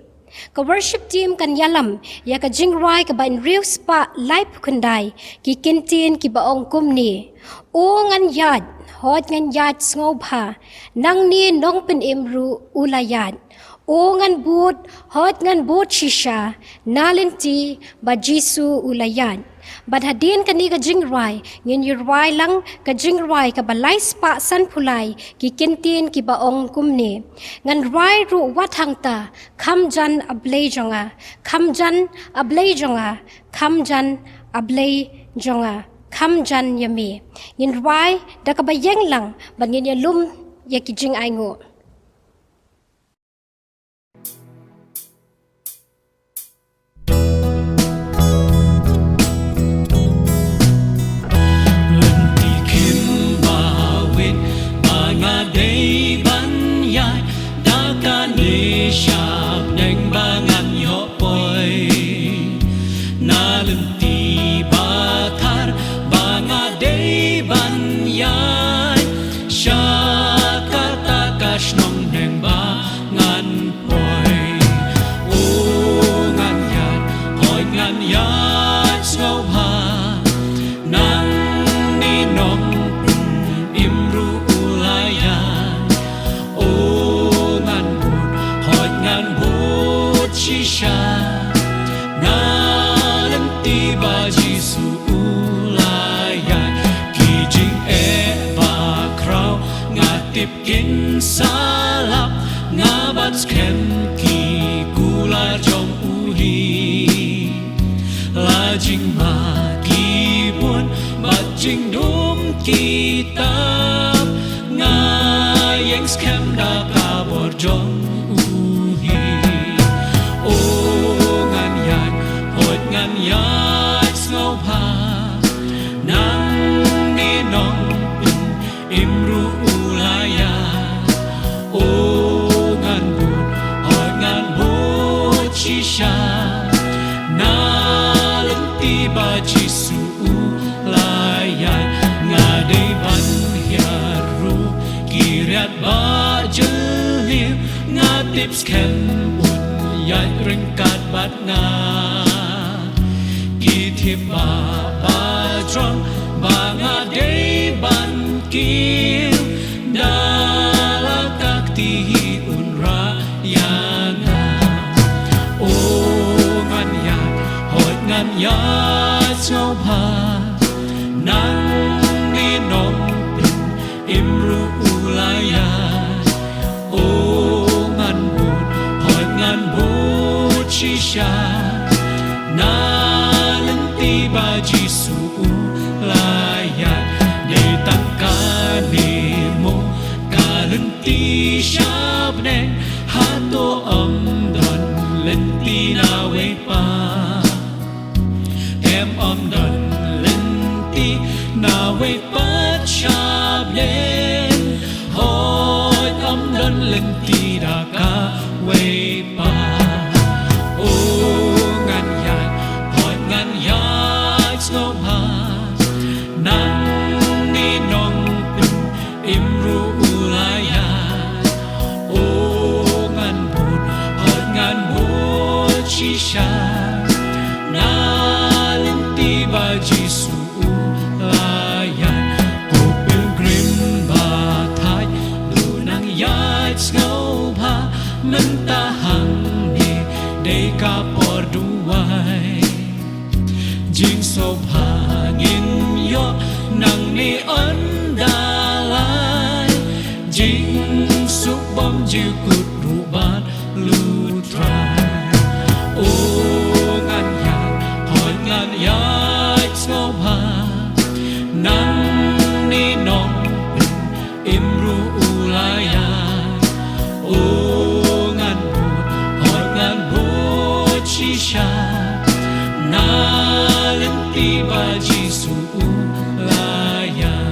Ka worship team kan ïalam ïa ka jingrwai kaba hynriew spah laiphew khyndai, ki kyntien kiba ong kumne: O ngan ïaid, hooid ngan ïaid sngewbha, nangne Nongpynim ruh u la ïaid. O ngan bud, hooid ngan bud shisha, na lynti ba Jisu u la ïaid. Bad hadien kane ka jingrwai ngin ïa rwai lang ka jingrwai kaba lai spah sanphew lai, ki kyntien kiba ong kumne: Ngan rwai ruh wat hangta, kham jan A Blei jong nga, kham jan A Blei jong nga, kham jan A Blei jong nga, kham jan ïa me. Ngin rwai da kaba ïeng lang bad ngin ïalum ïa ki jingainguh. Lynti khim ba wit ba nga dei ban ïaid, da kane shapdeng ba ngan ïoh poi. Na lynti ba thar ba nga dei ban ïaid, sha kata ka shnong deng ba ngan poi. O ngan ïaid, hooid ngan ïaid sngewbha, nangne Nongpynim ruh u la ïaid. O ngan bud, hooid ngan bud shisha, na lynti ba Jisu u la ïaid. Ki jingeh ba khraw nga tip kin sa lap, nga bat skhem ki kular jong u hi. La jingma ki bun bad jingdum ki tap, nga ïeng skhem da ka bor jong u hi. O ngan ïaid, hooid ngan ïaid sngewbha, nangne Nongpynim ruh u la ïaid. O ngan bud, hooid ngan bud shisha, na lynti ba Jisu u la ïaid. Nga dei ban hiar ruh ki riat ba jylliew, nga tip skhem un ïaid ryngkat bad nga. Ki tip ba, ba jrong ba nga dei ban kiew, da la ka kti hi un rah ïa Ani mo ka lynti sha bneng, hato ym don lynti na wei pat? Em ym don lynti na wei pat sha bneng, hooid ym don lynti da kawei pat. O ngan ïaid, hooid ngan ïaid sngewbha, nangne Nongpynim ruh u la ïaid. O ngan bud, hooid ngan bud shisha, na lynti ba Jisu u la ïaid. Ko pilgrim ba thait, to nang ïaid sngewbha, mynta hangne dei ka por duwai. Jingsngewbha ngin ïoh nangne, ym da lai jingsuk bymjukut ruh bad U Trai. O ngan ïaid, hooid ngan ïaid sngewbha, nangne Nongpynim ruh u la ïaid. O ngan bud, hooid ngan bud shisha, na lynti ba Jisu u la ïaid.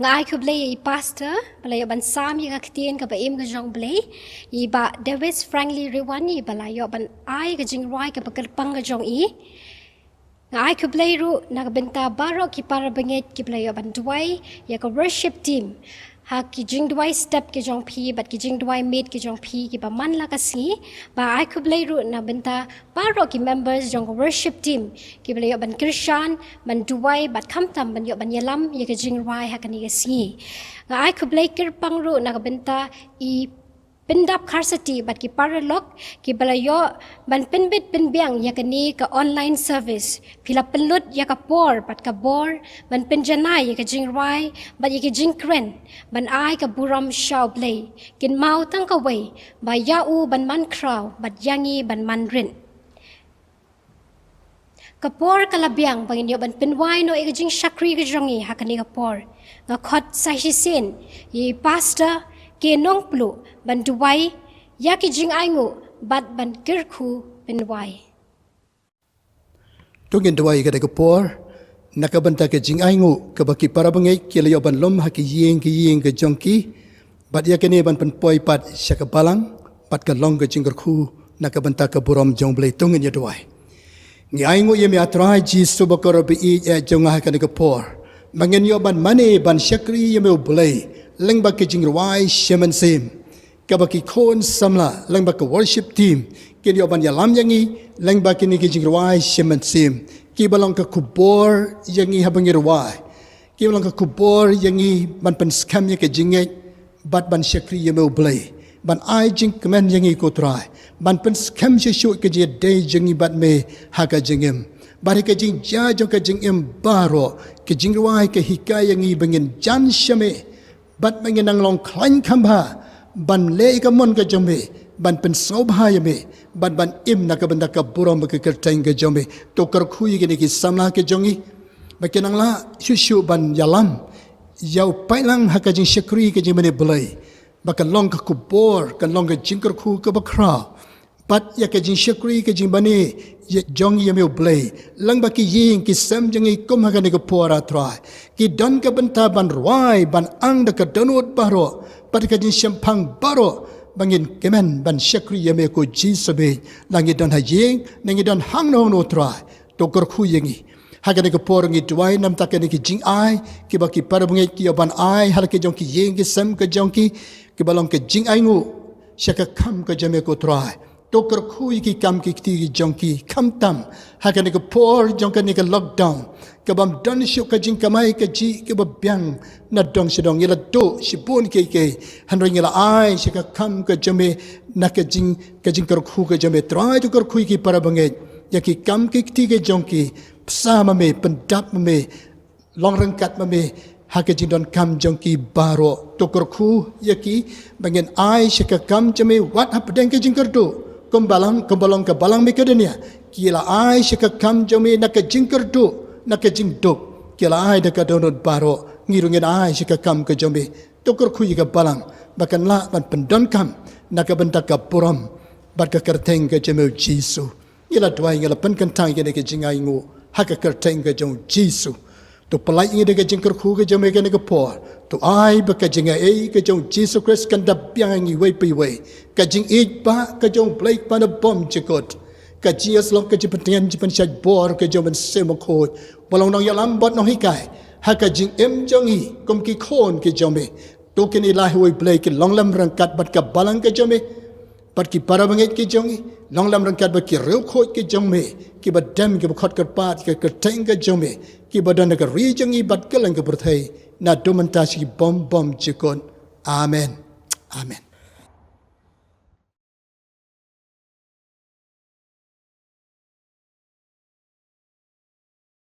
Ai khublei ïa i pastor ba la ïoh ban sam ïa ka ktien kaba im ka jong U Blei, i Bah Davis Frankly Riwan, i ba la ïoh ban ai ka jingrwai kaba kyrpang ka jong i. Nga ai khublei ruh na ka bynta baroh ki para bangeit ki ba la ïoh ban duwai ïa ka worship team ha ki jingduwai step ki jong phi bad ki jingduwai miet ki jong phi kiba man la ka sngi. Ba ai khublei ruh na bynta baroh ki members jong ka worship team ki ba la ïoh ban kyrshan, ban duwai bad khamtam ban ïoh ban ïalam ïa ka jingrwai ha kane ka sngi. Nga ai khublei kyrpang ruh na ka bynta i Pyndap Kharsati bad ki paralok ki ba la ïoh ban pynbit pynbiang ïa kane ka online service. Phi la pynlut ïa ka por bad ka bor ban pynjanai ïa ka jingrwai bad ïa ka jingkren ban ai ka burom sha U Blei. Kynmaw tang kawei, ba ïa u ban man khraw bad ïa ngi ban man rit. Ka por ka la biang ba ngin ïoh ban pynwai noh ïa ka jingshakri ka jong ngi ha kane ka por. Nga khot sa shisien ïa i Pastor K Nongpluh ban duwai ïa ki jingainguh bad ban kyrkhu pynwai. To ngin duwai ïa kane ka por na ka bynta ka jingainguh kaba ki para bangeit ki la ïoh ban lum ha ki ïing ki ïing ka jong ki, bad ïa kane ban pynpoi pat sha ka balang bad ka long ka jingkyrkhu na ka bynta ka burom jong U Blei. To ngin ïa duwai. Ngi ainguh ïa me, A Trai Jisu, ba ka roi ba ïeit jong nga ha kane ka por, ba ngin ïoh ban mane ban shakri ïa me U Blei lyngba ka jingrwai shi mynsiem, kaba ki khun samla lyngba ka worship team kin ïoh ban ïalam ïa ngi lyngba kine ki jingrwai shi mynsiem, kiba long ka khubor ïa ngi haba ngi rwai, kiba long ka khubor ïa ngi ban pynskhem ïa ka jingngeit bad ban shakri ïa me U Blei, ban ai jingkmen ïa ngi, ko Trai, ban pynskhem shuh shuh ka jingïadei jong ngi bad me ha ka jingim. Bad ha ka jingjia jong ka jingim baroh, ka jingrwai ka hikai ïa ngi ba ngin jan sha me bad ba ngin nang long khlaiñ kham bha ban leh ïa ka mon ka jong me, ban pynsngewbha ïa me bad ban im na ka bynta ka burom bad ka kyrteng ka jong me. To kyrkhu ïa kine ki samla ki jong ngi ba kin nang lah shuh shuh ban ïalam ïa u paidlang ha ka jingshakri ka jingmane Blei, ba kan long ka khubor, kan long ka jingkyrkhu kaba khraw bad ïa ka jingshakri ka jingmane ïa jong ngi ïa me U Blei lyngba ki ïing ki sem jong ngi kum ha kane ka por, A Trai. Ki don ka bynta ban rwai ban ang da ka dohnud baroh bad ka jingshemphang baroh ba ngin kmen ban shakri ïa me, ko Jisu, ba la ngi don ha ïing ne ngi don hangno hangno, Trai. To kyrkhu ïa ngi. Ha kane ka por ngi duwai namar kine ki jingai kiba ki para bangeit ki ïoh ban ai ha la ki jong ki ïing ki sem ka jong ki, kiba long ka jingainguh sha ka kam ka jong me, ko Trai. To kyrkhu ïa ki kam ki kti ki jong ki, khamtam ha kane ka por jong kane ka lockdown, kabym don shuh ka jingkamai kajih kaba biang na dong sha dong. Ngi la duh shibun kiei kiei, hynrei ngi la ai sha ka kam ka jong me na ka jing, ka jingkyrkhu ka jong me, Trai. To kyrkhu ïa ki para bangeit, ïa ki kam ki kti ka jong ki, bsa ma me, pyndap ma me, long ryngkat ma me ha ka jingdonkam jong ki baroh. To kyrkhu ïa ki ba ngin ai sha ka kam jong me wat hapdeng ka jingkyrduh. Kum balang, kum ba long ka balang Makedonia, ki la ai sha ka kam jong me na ka jingkyrduh, na ka jingduk, ki la ai da ka dohnud baroh. Ngi ruh ngin ai sha ka kam ka jong me. To kyrkhu ïa ka balang ba kan lah ban pyndonkam na ka bynta ka burom bad ka kyrteng ka jong me, U Jisu. Ngi la duwai, ngi la pynkyntang ïa kine ki jingainguh ha ka kyrteng ka jong U Jisu. To pynlait ïa ngi da ka jingkyrkhu ka jong me ha kane ka por. To ai ba ka jingaiei ka jong U Jisu Khrist kan da biang ïa ngi iwei pa iwei. Ka jingïeit ba ka jong U Blei Kpa nabym jukut, ka jingïasyllok, ka jingpyntngen, jingpynshait bor ka jong U Mynsiem Bakhuid, ba long nongïalam bad nonghikai ha ka jingim jong ngi kum ki khun ki jong me. To kine, Blei, kin long lem ryngkat bad ka balang ka jong me bad ki para bangeit ki jong ngi, long lem ryngkat bad ki riewkhuid ki jong me, kiba dem, kiba khot kyrpad ïa ka kyrteng ka jong me, kiba don ha ka ri jong ngi bad kylleng ka pyrthei, naduh mynta sha ki bym bym jukut. Amen. Amen.